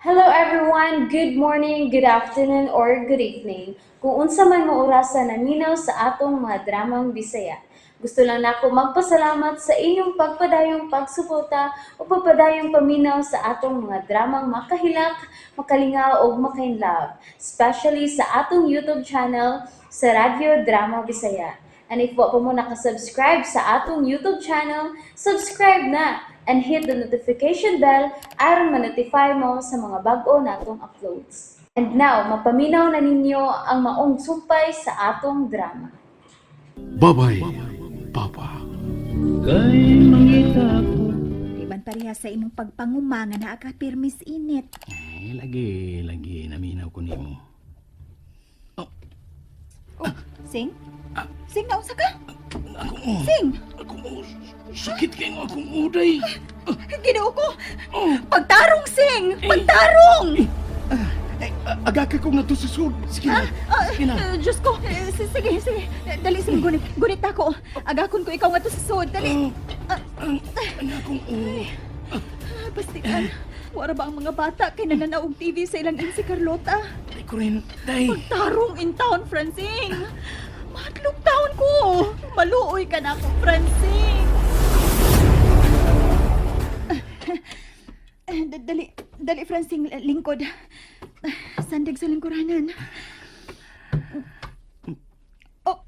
Hello everyone! Good morning, good afternoon, or good evening. Kung unsa man mo orasa naminaw sa atong mga dramang Bisaya. Gusto lang nako magpasalamat sa inyong pagpadayong pagsuporta o pagpadayong paminaw sa atong mga dramang makahilak, makalingaw ug makainlove, especially sa atong YouTube channel sa Radyo Drama Bisaya. And if wa pa mo nakasubscribe sa atong YouTube channel, subscribe na and hit the notification bell aron ma-notify mo sa mga bag-o natong uploads. And now, mapaminaw na ninyo ang maong sumpay sa atong drama. Babay, Papa. Kay mangita ko. Iban pareha sa imong pagpanguma nga naa ka pirmis init. Eh, lagi, lagi, naminaw ko nimo. Oh, Sing? Sing, naunsa ka? Ako, Sing! ako, sakit kaayo akong uday. Ginoo ko! Pagtarong, Sing! Pagtarong! Eh, agaka ko nga to sa sud. Sige na, sige na. Diyos ko! Sige, sige. Dali, Sing. Gunit, gunit ako. Agakon ko ikaw nga to sa sud. Dali. Ang, ang akong ulo. Pastilan. Wara ba ang mga bata kay nananaw og TV sa ilang si Carlota? Day ko rin, day. Pagtarong in town, Francing! Mahadlok taon ko! Maluoy ka na ako, Francing! Dali, dali, Francing, lingkod. Sandig sa lingkuranan. Oh,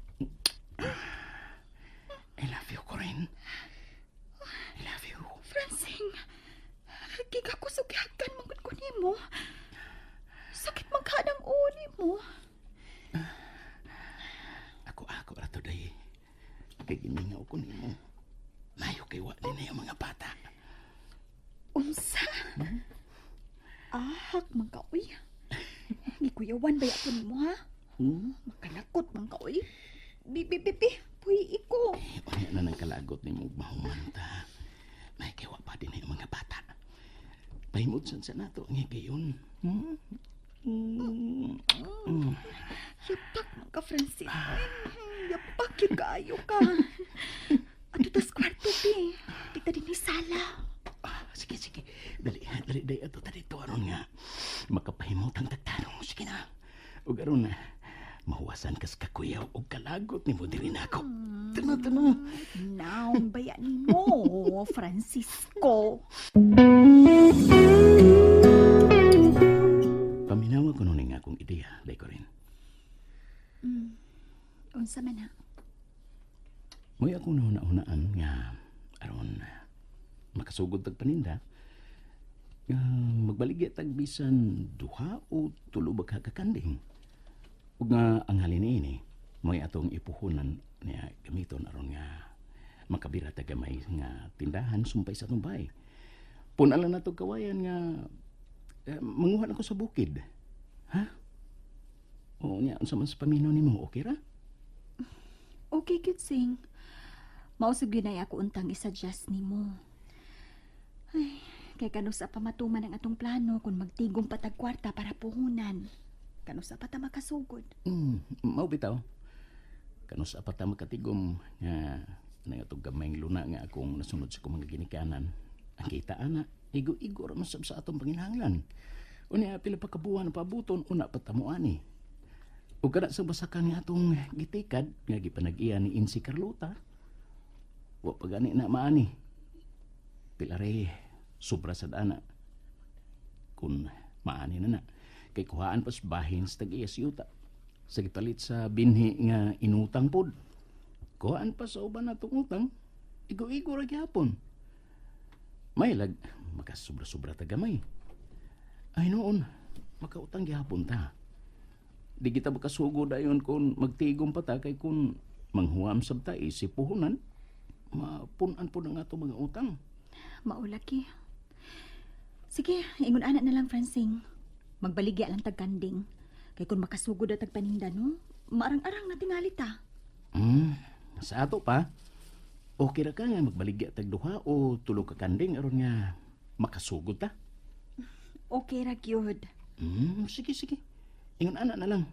I love you, Corinne. I love you. Francing! Giga ko sugyakan manggod ko nimo. Sakit man ka ng uli mo. Ako, ako, rato, day. Kay gimingaw ko nimo. Mayo kay wa din na yung mga bata. Unsa? Ahak man ka, uy. Gikuyawan ba ako nimo, ha? Hmm? Makalakot man ka, uy. Bi, bi, bi, bi. Puy, iko. Unya na nang kalagot ni mo mahumanta. May kay wa pa din na yung mga bata. Pahimod sa nato ang higayon. Hmm? Hmm. Yapak man ka, Francis. Yapak yun kaayo ka. Ato tas kwarto, bi. Di ta din ni sala. Ah, sige, sige. Dali, dali, dali. Ato ta dito aron nga. Makapahimot ang tagtanong. Sige na. Ug aron na, mahuwasan kas kakuyaw og kalagot nimo diri nako. Tana, tana. Naong baya nimo, Francisco. Paminawa ko nun nga akong ideya, day ko rin. Unsa man ha? Mo'y akong nahuna-hunaan nga aron makasugod tag paninda nga magbaligya tag bisan duha o tulo ba ka kanding. Ug nga ang halin niini mo'y atong ipuhunan niya gamiton aron nga makabira ta gamay nga tindahan sumpay sa atong bahay. Pun-an lang nato kawayan nga manguha na ko sa bukid. Ha? O nya unsa man sa paminaw nimo, okay ra? Okay, cute Sing. Mausog yun ay ako untang isuggest nimo. Ay, kay kanusa pa matuman ang atong plano kung magtigom pa tag kwarta para puhunan. Kanusa pa ta makasugod. Mao bitaw. Kanus pa ta makatigom nga nang atong gamayng luna nga akong nasunod sa akong mga ginikanan. Ang kita ana, igo-igo ra man sab sa atong panginahanglan. Unya pila pa ka buwan ang paabuton una pa ta moani. Ug kana sa basakan nga atong gitikad nga gipanag-iya ni Insi Carlota. Wa pa gani na maani. Pila re sobra sa dana. Kung maani na na kay kuhaan pas bahin sa tag-iya sa yuta sa gipalit sa binhi nga inutang pod. Kuhaan pa sa uban natong utang, igo-igo ra gihapon. May lag makasubra-sobra ta gamay. Ay noon, makautang gihapon ta. Di kita makasugod ayon kung magtigom pa ta kay kung manghuam sab ta isip puhunan, mapun-an po ang atong mga utang. Maulaki. Sige, ingon ana na lang, Francing. Magbaligya lang tag kanding. Kay kung makasugod na tag paninda, no? Maarang-arang na tingali ta. Sa ato pa, okay ra ka nga magbaligya tag duha o tulo ka kanding aron nga makasugod ta. Okay ra gyud. Sige, sige. Ingon ana na lang.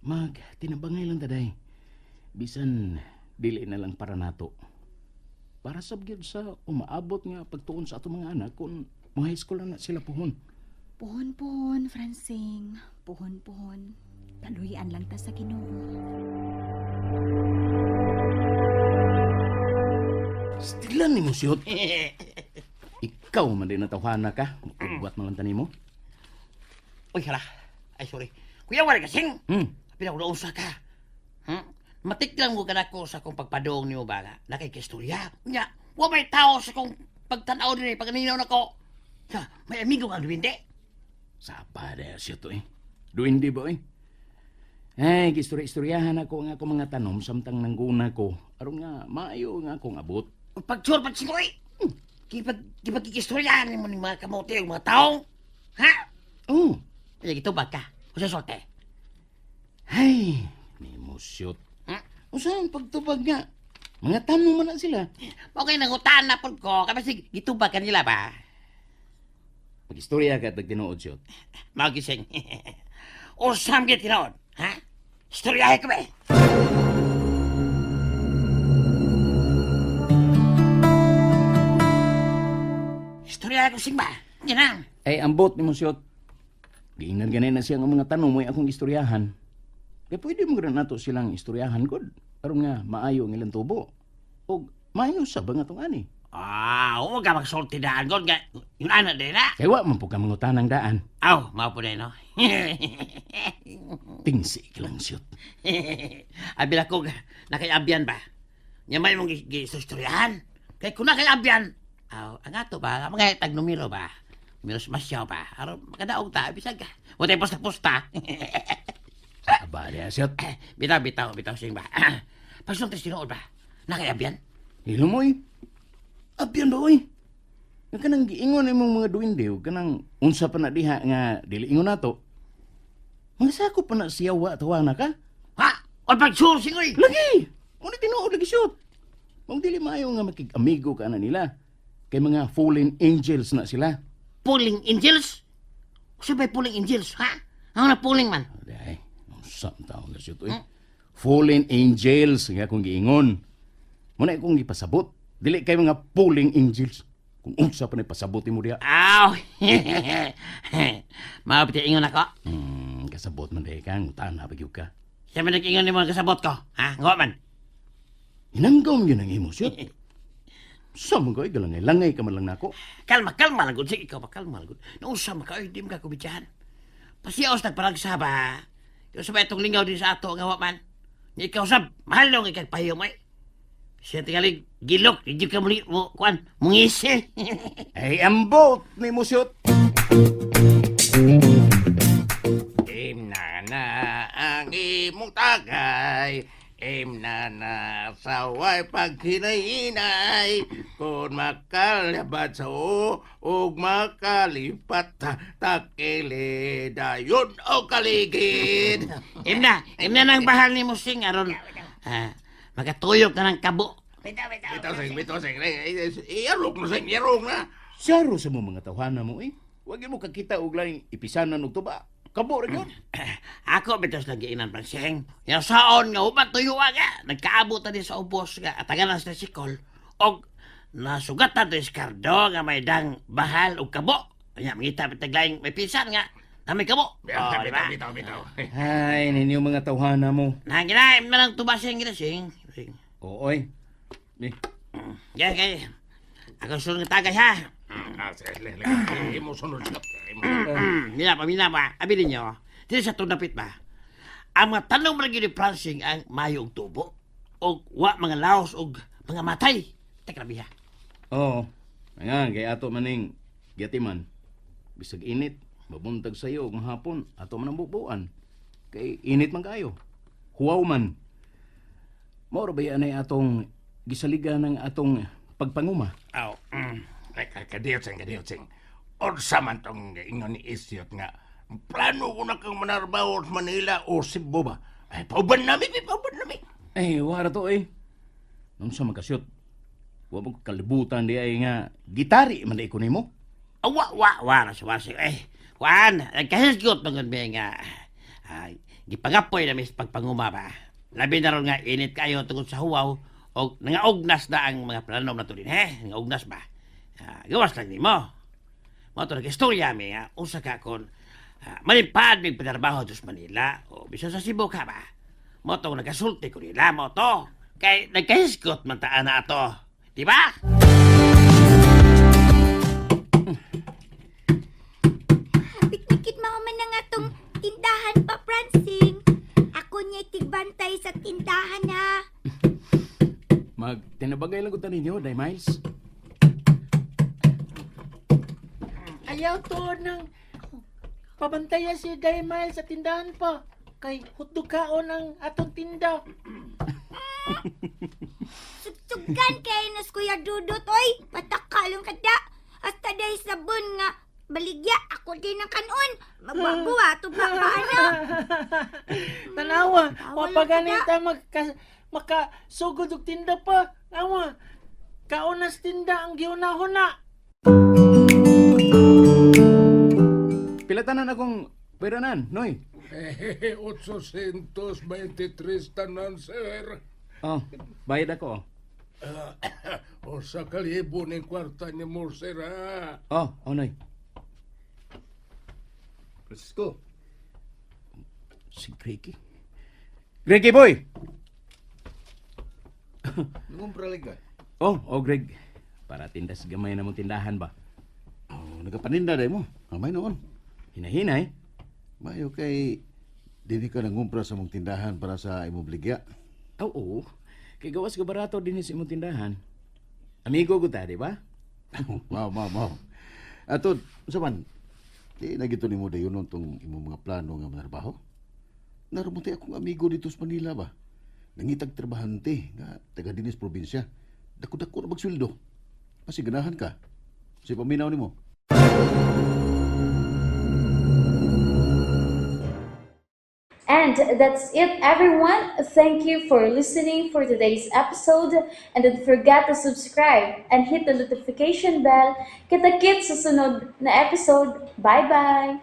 Mag tinabangay lang ta day. Bisan dili na lang para nato. Para sab gyud sa umaabot nga pagtuon sa atong mga anak kung mga high school na, na sila puhon. Puhon-puhon, Francing. Puhon-puhon. Kaluhian lang ta sa Ginoo. Stilan ni mo siyot. Ikaw man din natawhana ka. Magbuhat man lang tani mo. Uy, hala. Ay, sorry. Kuya, wala kasing. Pinausa ka. Matik lang mo ko sa akong pagpadong niyo ba nga. Nakikistorya. Unya, wa may tao sa akong pagtanaw din eh, pagkaninaw na ko. Ha, may amigo nga duwinde. Sapa na siya to eh. Duwindi ba eh? Ay, gistorya-istoryahan ako ang ako mga tanom samtang nangguna ko. Aron nga, maayo nga akong abot. Pagtsur, pagsingoy. Kipag, kipagkikistoryahan mo ng mga kamote yung mga taong. Ha? Oh, Ay, ito ba ka? Usa solte. ay, ni mo siyot. Usa ang pagtubag nga. Mga tanom man na sila. Okay, nangutaan na po ko. Kasi gitubag kanila ba? Pag-istorya ka at nagtinuod siyot. Magising. Usam gid tinuod. Ha? Istoryahe ko ba? Istoryahe ko sing ba? Yan ang. Ay, ambot ni mo siyot. Giingnan ganay na siya ang mga tanom mo akong istoryahan. Kaya pwede mo rin nato silang istoryahan, god. Aron nga, maayo ang ilang tubo. O maayo sa ba nga tong ani. Ah, huwag ka magsulti daan god. Nga, yun ana din na. Kaya wa man po ka mangutanang daan. Aw, mao po din, no? Tingsi ka lang siyot. Abi ako, nakayabyan ba? Nya may mong gistoryahan. Kay kung nakayabyan, aw, ang ato ba, ang mga tag numero ba? Numero masyaw ba? Aron makadaog ta, bisag ka. Wa tayo posta-posta. Aba, diya siyot. Bitaw, bitaw, bitaw sing ba? Pagsulti tinuod ba? Nakayabyan? Hilo mo eh. Abyan ba oy? Nga kanang giingon imong mga duwinde ug kanang unsa pa na diha nga dili ingon nato. Mga sako pa na siya wa tuwa na ka. Ha? O pagsur sing oy. Lagi! Ngunit tinuod lagi siyot. Mong dili maayo nga makig-amigo ka na nila. Kay mga fallen angels na sila. Pulling angels? Usa ba'y pulling angels, ha? Ang na pulling man? Ay, unsa ang taon na siyot oy. Fallen angels nga akong giingon. Muna akong gipasabot. Dili kay mga fallen angels. Kung unsa pa na pasabot mo diha. Aw! Mao ingon ako. Kasabot man dahil ka, ngutan na bagyog ka. Siya man nag-ingon ni mga kasabot ko, ha? Ngawa man. Hinanggaw yun ang imo siyot. Sa mga ko'y galangay-langay ka man lang nako. Kalma, kalma lang gud. Sige, ikaw ba, kalma lang gud. Nausa man ka, ay, di mo ka kubitsahan. Pasiyaos nagparagsa ba? Ikaw sa ba itong lingaw din sa ato, nga wa man? Nga ikaw sab, mahal nung ikagpahiyo mo eh. Siya tingali, gilok, hindi ka muli, mo, kuan, mungisi. Ay, ambot ni mo siyot. Im na na ang imong tagay. Im na na saway paghinay-hinay. Kung makalabat sa o, ug makalipat ta, takili dayon o kaligid. Imna, imna nang bahal ni Musing, aron, ah, makatuyok na ng kabo. Bitaw sing, bitaw sing. Iyarok na sing, iyarok na. Saro sa mo mga tawhana mo eh. Huwag mo kakita og laing ipisanan og tuba. Kabo ra gyud. Ako bitos lagi inan pansing. Yang saon nga uban tuyo nga nagkaabot na din sa ubos nga atagalan sa sikol og nasugatan din si Cardo nga may dang bahal og kabo. Nya mangita bitag laing may pisan nga na may kabo. Oh, di ba? Bitaw, bitaw, bitaw. Ay, ninyo mga tawhana mo. Nangina na lang tubasing gina sing. Sing. Ooy. Eh, Gay gay. Ako sulong nga tagay ha. Ah, sige, le, le. Imo sunod siya. Imo sunod. Mina pa mina pa. Abi ninyo. Dili sa tunapit ba? Ang mga tanong lagi ni Francing ang mayo og tubo og wa mga laos og mga matay. Teka biha. Oo. Nga, kay ato maning gatiman. Bisag init, mabuntag sayo ug hapon, ato man ang bubuan. Kay init man kayo. Huwaw man. Mao ra ba yan ay atong gisaligan ng atong pagpanguma? Aw. Ay, kadiyot sing, kadiyot sing. Unsa man tong ingon ni Isyot nga, plano ko na kang manarbaho sa Manila o Cebu ba? Ay, pauban nami, eh, pauban nami. Eh, wara to eh. Nung sa magkasyot, wa mo kalibutan di ay nga gitari man di ko nimo. Wa wa wa ra sa wasi. Eh, kuan, nagkahisgot man gud nga. Ay, gipangapoy na mis pagpanguma ba. Labi na ron nga init kayo tungod sa huwaw og nangaugnas na ang mga planom na din, he? Nangaugnas ba? Ah, gawas lang nimo. Mao to nag-istorya mi nga usa ka kon malimpad mig panarbaho sa Manila o bisan sa Cebu ka ba. Mao to nagasulti ko nila mao to. Kay nagkahisgot man ta ana ato. Di ba? Piknikit mahuman na nga tong tindahan pa, Francine. Ako niya tigbantay sa tindahan ha. Magtinabagay lang ko ta ninyo, Day Miles. Ayaw to ng pabantayan si Day Miles sa tindahan pa. Kay hotdog kaon ang atong tinda. Sugsugan kay nas Kuya Dudut, oy. Patakalong kada. Hasta day sabon nga baligya ako din ang kanon. Magbabuwa to pa paano. Tanawa, Bawal wa pa gani ang ta magka, makasugod og tinda pa. Awa, kaon nas tinda ang giunahon na. Pila tanan akong peranan, Noy. Eh, 823 tanan, sir. Oh, bayad ako. O sa kalibo ng kwarta ni mo, sir, ha? Oh, oh, Noy. Francisco, Si Greggy. Greggy boy! nangumpra ka. Oh, oh Greg. Para tindas gamay na mong tindahan ba? Oh, nagapaninda dai mo. Amay noon. Hinahinay. Mayo kay dili ka nangumpra sa mong tindahan para sa imong bligya. Oo. Kay gawas ka barato din sa imong tindahan. Amigo ko ta, di ba? Mao, mao, mao. Atod, unsa man? Di na gito nimo dayonon tong imong mga plano nga manarbaho. Narumunti akong amigo dito sa Manila ba. Nangitag trabahante nga taga dinis probinsya. Dako-dako na magsweldo. Pasiganahan ka. Si paminaw nimo. And that's it, everyone. Thank you for listening for today's episode. And don't forget to subscribe and hit the notification bell. Kita-kits sa sunod na episode. Bye-bye!